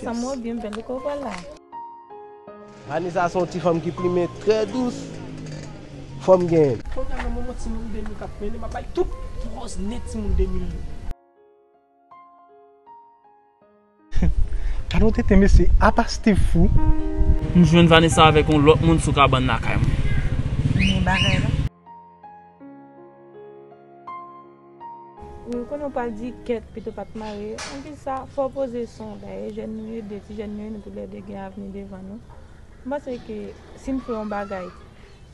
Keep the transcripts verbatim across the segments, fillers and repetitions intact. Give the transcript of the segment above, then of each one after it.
Sa mwen byen bèl, ou konprann la. Vanessa se yon ti fanm ki plimen, trè dous. Fò m genyen l. Kounye a nan moman timoun de nou k ap mennen, m ap bay tout pòz nèt timoun de mil yo. Gade yon tenten mesye, apa Steve fou. M jwenn Vanessa avèk yon lòt moun sou kabann lakay mwen. Men bagay la. Wi, ou konnen w pral di kèt pito pa t mare. Anplis sa, fò w poze son w. Dayè, jèn nou ye, de ti jèn nou ye, nou toulède gen avni devan nou. M panse ke si n fè yon bagay,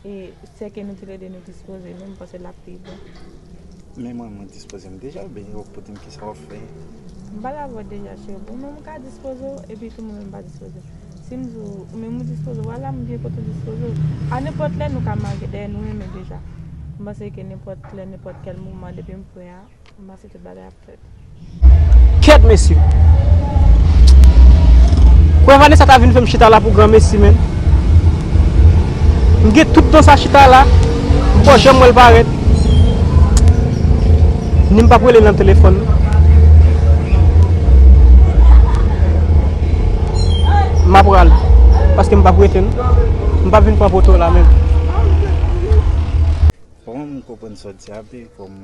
e sèke nou toulède nou dispoze nou, m panse l ap pi bon. Men mwen, mwen dispoze m deja, oubyen ou pou di m kisa w ap fè? M pale avè w deja, cheri. Ou menm ou ka dispoze w, epi tou mwen menm m pa dispoze. Si m di w, ou menm ou dispoze w, vwala, m byen kontan dispoze w. A nenpòt lè, nou ka marye, dayè, nou renmen deja. M panse ke nenpòt lè, nenpòt kèl moman, depi m prè a, m panse tout bagay ap fèt. Kèt, mesye! Kwè Vanessa ta vin fè m chita la pou granmesi, menn. M gen tout tan sa chita la, m poko janm wè l parèt. Ni m p ap rele l nan telefòn. M ap pral, paske m p ap rete, non. M p ap vin pran poto la menm. Bon, m konprann sa w di a, men kòm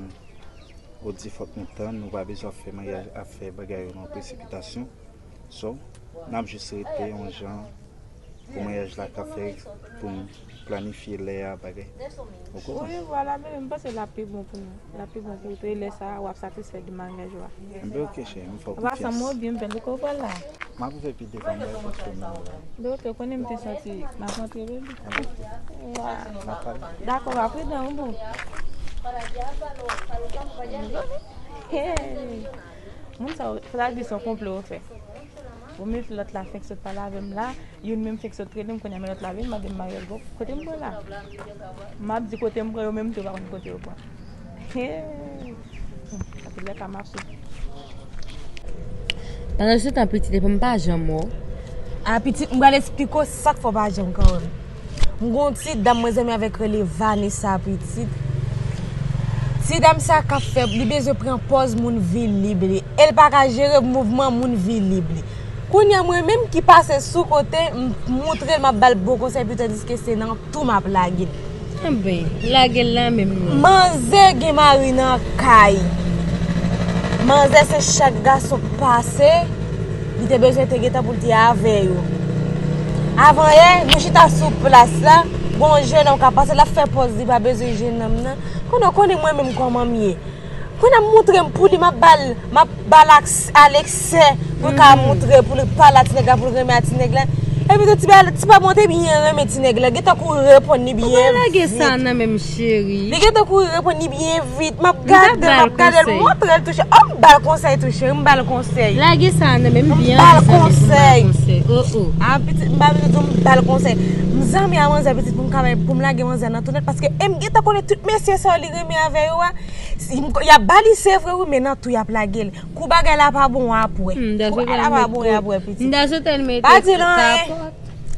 ou di fòk nou tann, nou pa bezwen ap fè maryaj, ap fè bagay yo nan presipitasyon. So, n ap jis rete yon jan pou maryaj la ka fèt, pou n planifye lè a, bagay. Ou konprann? Wi, vwala, men m panse l ap pi bon pou nou. L ap pi bon pou ou tou, e lè sa a, w ap satisfè de maryaj ou a. Enben, oke, cheri, m fè w konfyans. Papa, sa mwen byen bèl, ou konprann la. M ap ouvè pi devan, m bay kout men w la. Be, oke, ou konnen m te santi m ap antre, baby. Enben, oke. N ap pale. Dakò, pa pridan, wi, boo. Hey. Moun sa yo, sa di se yon konplo yo fè. Ou menm lòt la fenk sot pale avè m la, youn menm fenk sot rele m, kounye a men lòt la vin mande m maryaj, bon, kote m pran la? M ap di kote m pran, yo menm tou yo pa konn kote yo pran. Hey! Anpil lè ka mache. Pandan se tan, pitit, epi m pa janm wè w. A, pitit, m pral eksplike w sa k fè w pa janm ka wè m. M gen yon ti dam mwen zanmi avèk rele Vanessa, pitit. Ti dam sa k ap fè, li bezwen pran pòz moun vilib li. E l pa ka jere mouvman moun vilib li. Kounye a mwen menm ki pase sou kote, m moutre l, m ap ba l bon konsèy, pi tandiske se nan tou m ap lage l. Enben, lage l la menm non. Manzè gen mari nan kay. Manzè se chak gason k pase, li te bezwen te gentan pou l te avè yo. Avan yè, nou chita sou plas la, gon jennonm k ap pase, l ap fè pòz li pa bezwen jennonm nan. Konnen, konnen mwen menm kòman m ye. Kounye a m moutre m pou li, m ap ba l, m ap ba l aks-, Aleksè pou l ka moutre, pou l pale a ti nèg la, pou l renmen a ti nèg la. Epi tou ti pa, ti pa monte byen renmen ti nèg la. Gentan kouri reponn li byen vit. Ou pa lage sa nan men m, cheri. Li gentan kouri reponn li byen vit. M ap gade l, m ap gade l, montre l tou cheri. Oh, m ba l konsèy tou cheri, m ba l konsèy. Lage sa nan men m, byen anvi zanmi pou m ba l konsèy. Oh, oh. A, pitit, m pa bezwen di w, m ba l konsèy. M zanmi a manzè pitit pou m ka, pou m lage manzè nan tou nèt, paske e m gentan konnen tout mesye sa yo li renmen avè yo a. Si, m, y ap ba li, se vre wi, men nan tou y ap lage l. Kou bagay la pa bon apre. Kou bagay la pa bon apre, pitit. Pa di l anyen.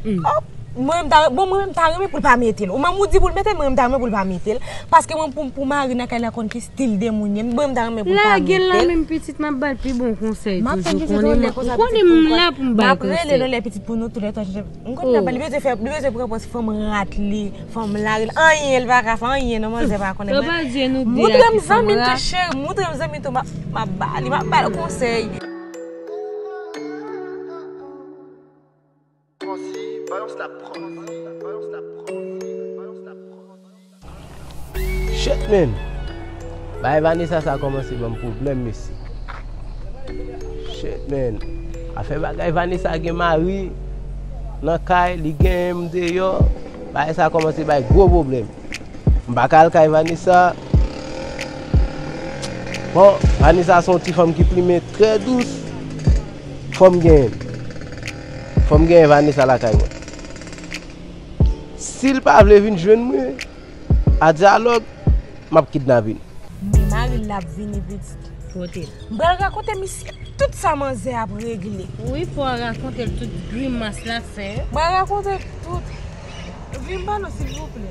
Oh, mwen menm ta, bon, mwen menm ta renmen pou l pa mete l. Ou menm ou di pou l mete l, mwen menm ta renmen pou l pa mete l. Paske mwen pou, pou mari nan kay la konn ki stil de moun ye. Mwen menm ta renmen pou l pa mete l. Lage l la menm pitit, m ap ba l pi bon konsèy toujou. Konnen m la pou m ba l konsèy. M ap rele l lè pitit pou nou toulède. M konn nan li bezwen fè, li bezwen pran pòz fanm rat li, fanm lari l. Anyen, l pa ka fè anyen, non, manzè pa konnen. Moutre m zanmi tou, cheri, moutre m zanmi tou, m ap, m ap ba li, m ap ba l konsèy. Shit, man. Bagay Vanessa sa kòmanse ban m pwoblèm, mesye. Shit, man. Afè bagay Vanessa gen mari nan kay, li genyen m deyò. Bagay sa kòmanse bay gwo pwoblèm. M pa ka al kay Vanessa. Bon, Vanessa se yon ti fanm ki plimen, trè dous. Fò m genyen l. Fò m genyen Vanessa lakay mwen. Si l pa vle vin jwenn mwen, a dyalòg, m ap kidnape l. Men mari l la ap vini pitit. Kote l? M pral rakonte misye tout sa manzè ap regle. Wi, fò w rakonte l tout grimas l ap fè yo. M pral rakonte l tout. Vin ba nou, silvouplè.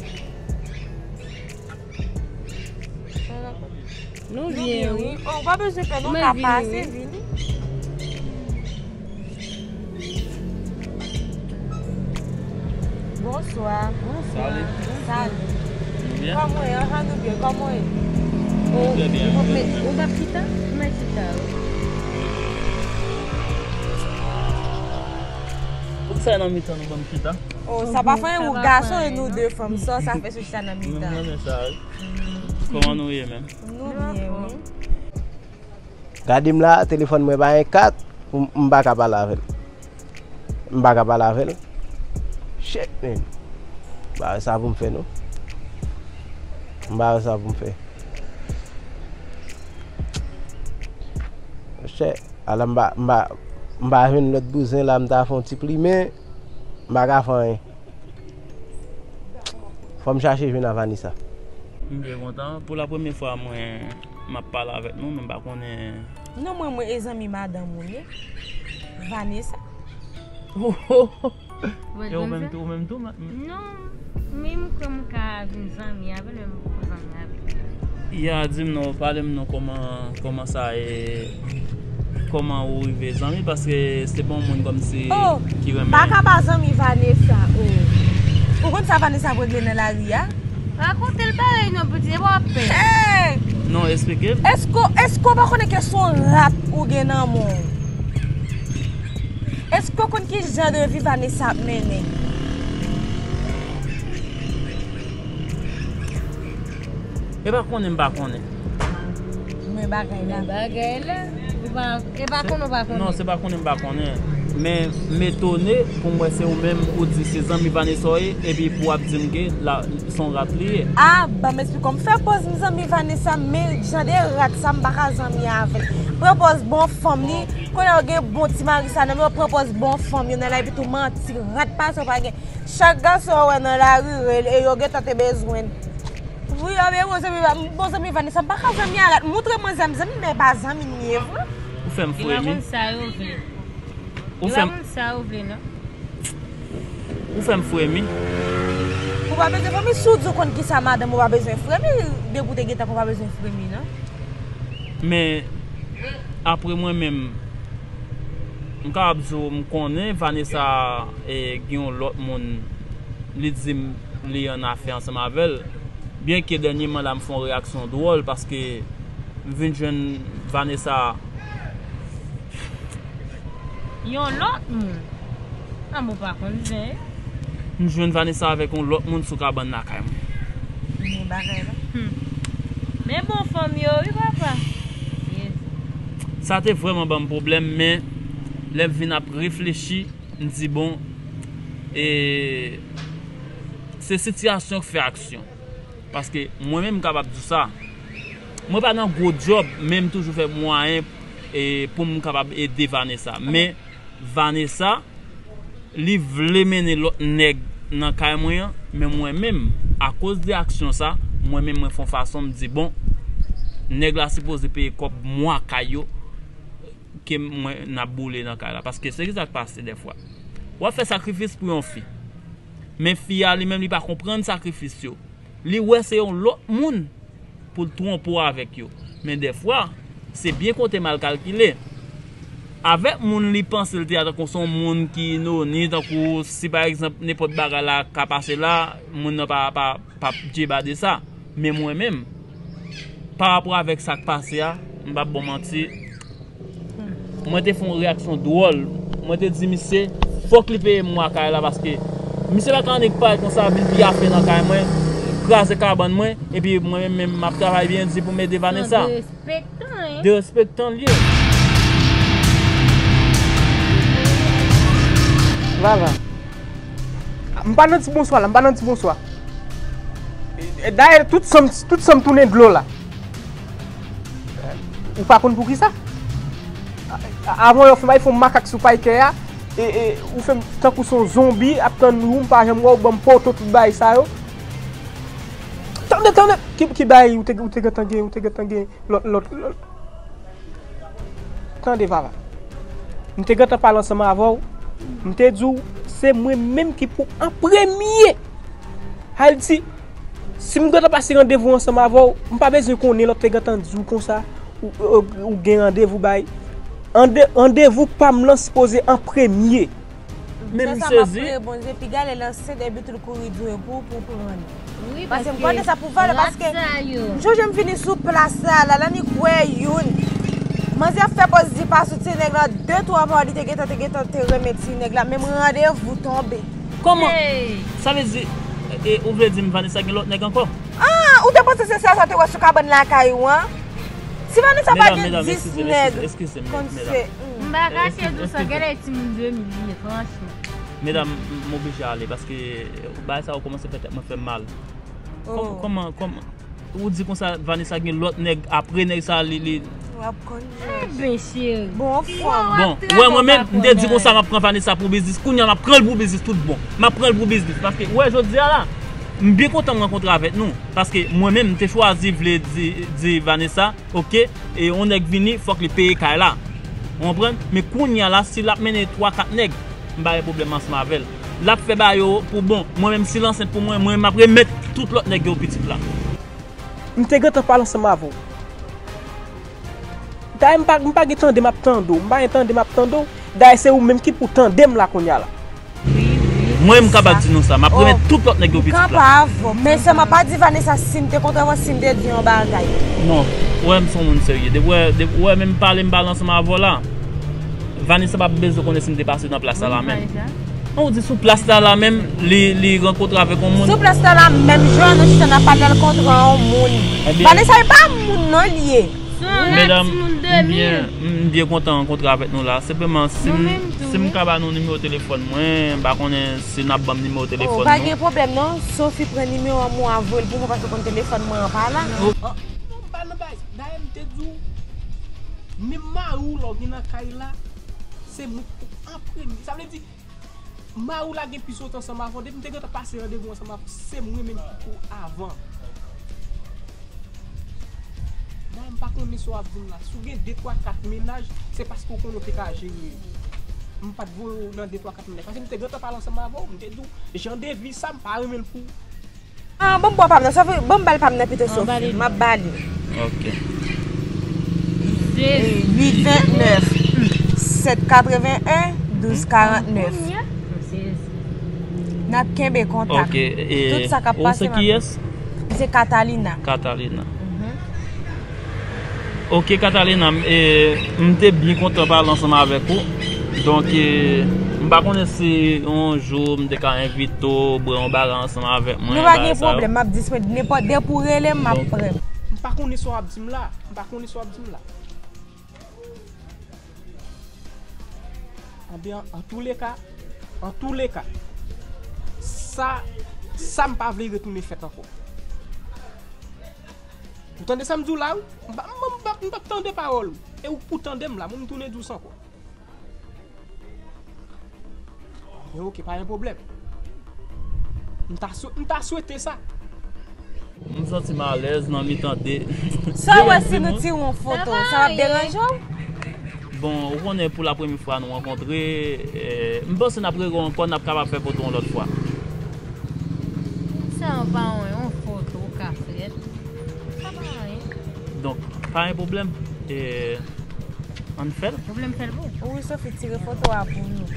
Nou byen, wi. Oh, ou pa bezwen pè, non, ka pase, vini. Bonswa. Salut. Salut. Nou byen? Kòman w ye? Anjan nou byen. Kòman w ye? Trè byen. Ou p ap chita? Mwen chita wi. Poukisa nan mitan nou ban m chita? Oh, sa pa fè ou gason e nou de fanm sa, sa fè sou chita nan Mwen mitan. Renmen sa wi. Kòman nou ye menm? Nou byen wi. Gade m la, telefòn mwen pa gen kat, m m pa ka pale avè l. M pa ka pale avè l. Shit, man. M pa wè sa pou m fè non. M pa wè sa pou m fè. Shit. Ala m pa, m pa, m pa jwenn lòt bouzen la, m ta fè yon ti plimen, m pa ka fè anyen. Fò m chache jwenn a Vanessa. M byen kontan. Pou la premye fwa mwen m ap pale avèk nou, men m pa konnen. Non, mwen, mwen e zanmi madanm ou ye. Vanessa. E ou menm tou, ou menm tou? Ma- Non, men m kwè m ka vin zanmi avè l, men m poko zanmi avè l. Ya, di m non, pale m non, kòman, kòman sa e, kòman ou rive zanmi, paske se pa yon moun kòmsi Oh, ki renmen. Pa ka pa zanmi Vanessa. Oh. Ou konn sa Vanessa ap regle nan lari a? Rakonte l bagay non, piti, e pa w ap pè. Hey! Non, eksplike l. Èske, èske w pa konnen ke se yon rat ou gen nan men w? Èske w konn ki jan de vi Vanessa ap mennen? E pa konnen, m pa konnen. Men bagay la. Men bagay la. Ou pa, e pa konnen, ou pa konnen. Non, se pa konnen, m pa konnen. Men m etone pou m wè se ou menm ou di se zanmi Vanessa w ye, epi pou w ap di m ke la, se yon rat li ye. Ah, ban m eksplike w. M fè pòz m zanmi Vanessa, men jan de rat sa, m pa ka zanmi avè l. Pran pòz bon fanm li, konnen yo gen bon ti mari sa, nan men yo pran pòz bon fanm yo nan la, epi tou manti, rat pa sa w pa gen. Chak gason yo wè nan lari rele, e yo gentan te bezwen l. Wi, yo, men bon zanmi, bon zanmi Vanessa, m pa ka zanmi a rat. Moutre mwen zanmi, zanmi, men pa zanmi m ye vre. Ou fè m E pa fremi. konn sa yo vle. Ou E fè pa m, konn sa yo vle, non. ou fè m fremi. Ou pa bezwen fremi, si w di w konn ki sa madanm ou pa bezwen fremi, depi w te gentan ou pa bezwen fremi, non. Men, apre mwen menm, m kapab di w, m konnen Vanessa e, gen yon lòt moun, li di m li an afè ansanm avè l. Byenke dènyèman la, m fè yon reyaksyon dwòl, paske m vin jwenn Vanessa. Yon lòt moun. An, mwen pa konn zen. M jwenn Vanessa avèk yon lòt moun sou kabann lakay mwen. Men bagay la. Men bon fanm yo, wi, papa. Yes. Sa te vrèman ban m pwoblèm, men lè m vin ap reflechi, m di bon, e, se sitiyasyon k fè aksyon. Paske mwen menm m kapab di w sa. Mwen pa nan gwo djòb, men m toujou fè mwayen e, pou m kapab ede Vanessa. Men Vanessa, li vle mennen lòt nèg nan kay mwen an, men mwen menm, akoz de aksyon sa, mwen menm mwen fè yon fason m di bon, nèg la sipoze peye kòb mwa kay yo ke mwen n ap boule nan kay la. Paske se ki sa k pase dèfwa. W ap fè sakrifis pou yon fi. Men fi a li menm li pa konprann sakrifis yo. Li wè se yon lòt moun pou l twonpe w avèk yo. Men dèfwa, se byen konte mal kalkile. Avèk moun li panse l te a, tankou se yon moun ki inoni, tankou si pa egzanp nenpòt bagay la ka pase la, moun nan pa, pa, pa djeba de sa. Men mwen menm, pa rapò avèk sa k pase a, m p ap ba w manti, mwen te fè yon reyaksyon dwòl. Mwen te di misye, fòk li peye mwa kay la paske misye pa ka annik parèt konsa, vin pyafe nan kay mwen, kraze kabann mwen, epi mwen menm, menm m ap travay byen di pou m ede Vanessa. Derespektan, hein? Derespektan l ye. Vava. M pa nan ti bonswa la, m pa nan ti bonswa. E, dayè, tout san m, tout san m tounen dlo la. Ou pa konn poukisa? A, a, avan yo fè bay fè yon makak sou pay kè a, e, e, ou fè m tankou se yon zonbi ap tann ou, m pa janm wè w, ban m poto tout bay sa yo. Tande, tande, ki, ki bay ou te, ou te gentan gen, ou te gentan gen lòt, lòt, lòt. Tande, Vava. M te gentan pale ansanm avè w. M te di w, se mwen menm ki pou an premye. Sa vle di, si m gentan pase randevou ansanm avè w, m pa bezwen konnen lòt te gentan di w konsa, ou, ou, ou gen randevou bay. Rande-, randevou pa m lan sipoze an premye. Men m sezi. Priye Bondye, piga lè l ansent epi tou l kouri di w pou, pou pran li. Paske m konnen sa pou valè, paske m chonje m vini sou plas la, la, la ni kwè youn. Manzè ap fè pòz di pa sou ti nèg la, de twa pawòl li te gentan, te gentan te remèt ti nèg la, menm randevou tonbe. Kòman? Sa vle di, e, ou vle di m Vanessa gen lòt nèg ankò? Ah, ou te panse se sèl sa w te wè sou kabann lakay ou an? Si Vanessa pa gen dis nèg, konn se. M pa kache di w sa, genlè timoun de mil li ye, franchman. Medam, m oblije ale paske bagay sa yo kòmanse fè tèt mwen fè m mal. Kòman, kòman, ou di konsa Vanessa gen lòt nèg apre nèg sa li, li. W ap konn jwe. Enben cheri. Bon, w ap travay. Bon, w ap konn jwe. Mwen menm, m te di konsa m ap pran Vanessa pou biznis. Kounye a m ap pran l pou biznis tout bon. M ap pran l pou biznis. Paske, w wè, jodi a la, m byen kontan m rankontre avèk nou. Paske mwen menm, m te chwazi vle di, di Vanessa, oke, e yon nèg vini, fòk li peye kay la. Ou konprann? Men kounye a la, si l ap mennen twa, kat nèg, m pa gen pwoblèm ansanm avè l. L ap fè bagay yo pou bon. Mwen menm, si l ansent pou mwen, mwen menm, m ap remèt tout lòt nèg yo pitit la. M te gentan pale ansanm avè w. Dayè, m pa, m pa gen tande m ap tande w. M pa gen tande m ap tande w. Dayè, se ou menm ki pou tande m la kounye a la. Mwen, m kapab di nou sa. M ap remèt tout lòt nèg yo pitit la. M kanpe avè w. Men sèlman pa di Vanessa si m te kontre avè w, si m te di yon bagay. Non. Ou wè m se yon moun serye. Depi w wè, depi w wè menm pale m pale ansanm avè w la, Vanessa p ap bezwen konnen si m te pase nan plas sa la menm. An, ou di sou plas la la menm, li, li rankontre avèk yon moun. Sou plas la la menm, jan nou chita n ap pale, l kontre yon moun. Vanessa e pa moun non li ye. Medam, m byen, m byen kontan rankontre avèk nou la. Senpleman, si m, si m ka ba nou nimewo telefòn mwen, m pa konnen si n ap ban m nimewo telefòn nou. Oh, pa gen pwoblèm non. Sophie pran nimewo an mwen, voye l pou mwen paske w konn telefòn mwen an pa la. Non, m pa nan bagay. Dayè, m te di w, menm mari w lè w gen nan kay la, se mwen ki pou an premye. Sa vle di, mari w la gen plis wote ansanm avè w. Depi m te gentan pase randevou ansanm avè w, se mwen menm ki pou avan. Dayè, m pa konnen sa w ap di m la. Si w gen de, twa, kat mennaj, se paske w konnen w te ka jere yo. M pa t voye w nan de, twa, kat mennaj. Paske m te gentan pale ansanm avè w, m te di w, jan de vi sa, m pa renmen l pou ou. Ah, ban m bwa pa m nan, Sophie, ban m ba l pa m nan pito, Sophie. M ap ba li. Ok. Uit vennèf, sèt katreven en, douz karannèf. N ap kenbe kontak. Ok, e tout sa k ap pase, m ap di. Ou se kiyès? Se Catalina. Catalina. Mhm. Ok, Catalina, m, e, m te byen kontan pale ansanm avèk ou. Donk, e, m pa konnen si yon jou m te ka envite w bwè yon bagay ansanm avèk mwen, bagay sa yo. Nou pa gen pwoblèm, m ap disponib nenpòt, depi w rele m, m ap prè. M pa konnen sa w ap di m la. M pa konnen sa w ap di m la. Anben, antouleka, antouleka, sa, sa m pa vle retounen fèt ankò. Ou tande sa m di w la, wi? M pa, m, m, m, m p ap tande pawòl ou. E ou k pou tande m la, mwen m tounen di w sa ankò. Men ok, pa gen pwoblèm. M ta swe-, m ta swete sa. M santi m alèz nan mitan de. Sa w wè si nou tire yon foto, sa ap deranje w? Bon, ou konnen pou la premye fwa nou rankontre, eh, m panse n ap rewè ankò, n ap kapab fè foto yon lòt fwa. Sa pa yon, yon foto ou ka fè. Sa pa anyen. Donk, pa gen pwoblèm. Eh, ann fè l. Pwoblèm fè l pou. Wi, Sophie, tire foto a pou nou.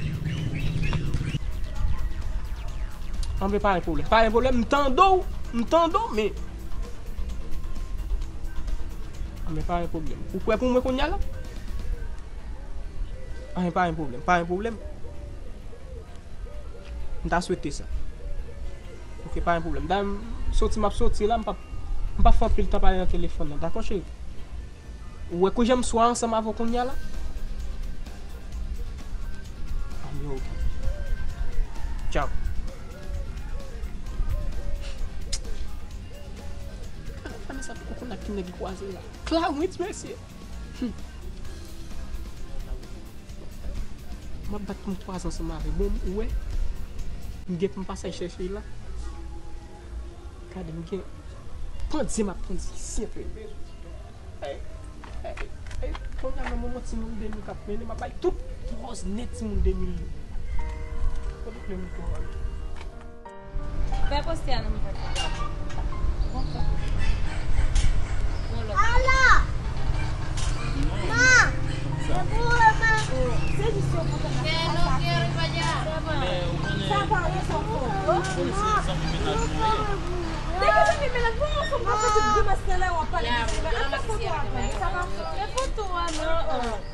Anben, pa gen pwoblèm. Pa gen pwoblèm, m tande w, m tande w, men. Anben, pa gen pwoblèm. Ou prè pou mwen kounye a la? Anben, pa gen pwoblèm, pa gen pwoblèm. M ta swete sa. Ok, pa gen pwoblèm. Dayè, m soti, m ap soti la, m p ap, m p ap fè anpil tan pale nan telefòn nan. Dakò, cheri? Ou wè kou jan m swa ansanm avè w kounye a la? Anben, ok. Tchaw. Vanessa poko konn ak ki nèg li kwaze la. Clarinette, mesye. Hmm. M ap bat pou m kwaze ansanm avè l. Bon, ou wè, m gen pou m pase al chèche l la. Gade, m gen pandye m ap pandye isi anpil. Ey, ey, ey, kounye a nan moman timoun de mil k ap mennen, m ap bay tout pòz nèt timoun de mil yo. Kote w vle m pran? Fè poste a nan mouvman. Bon, bon. Bon, lòt. Ala! Ma! Se pou ou, ma! Se jis yon pwoblèm nan fè sa. Sa pa rezon pou ou. Ou konnen se zanmi mennaj mwen ye. Li gen zanmi mennaj mwen, yon fanm ap fè tout grimas nan lè w ap pale de zanmi mennaj. Al fè foto a, tande. Sa pa fè. Men foto a, non.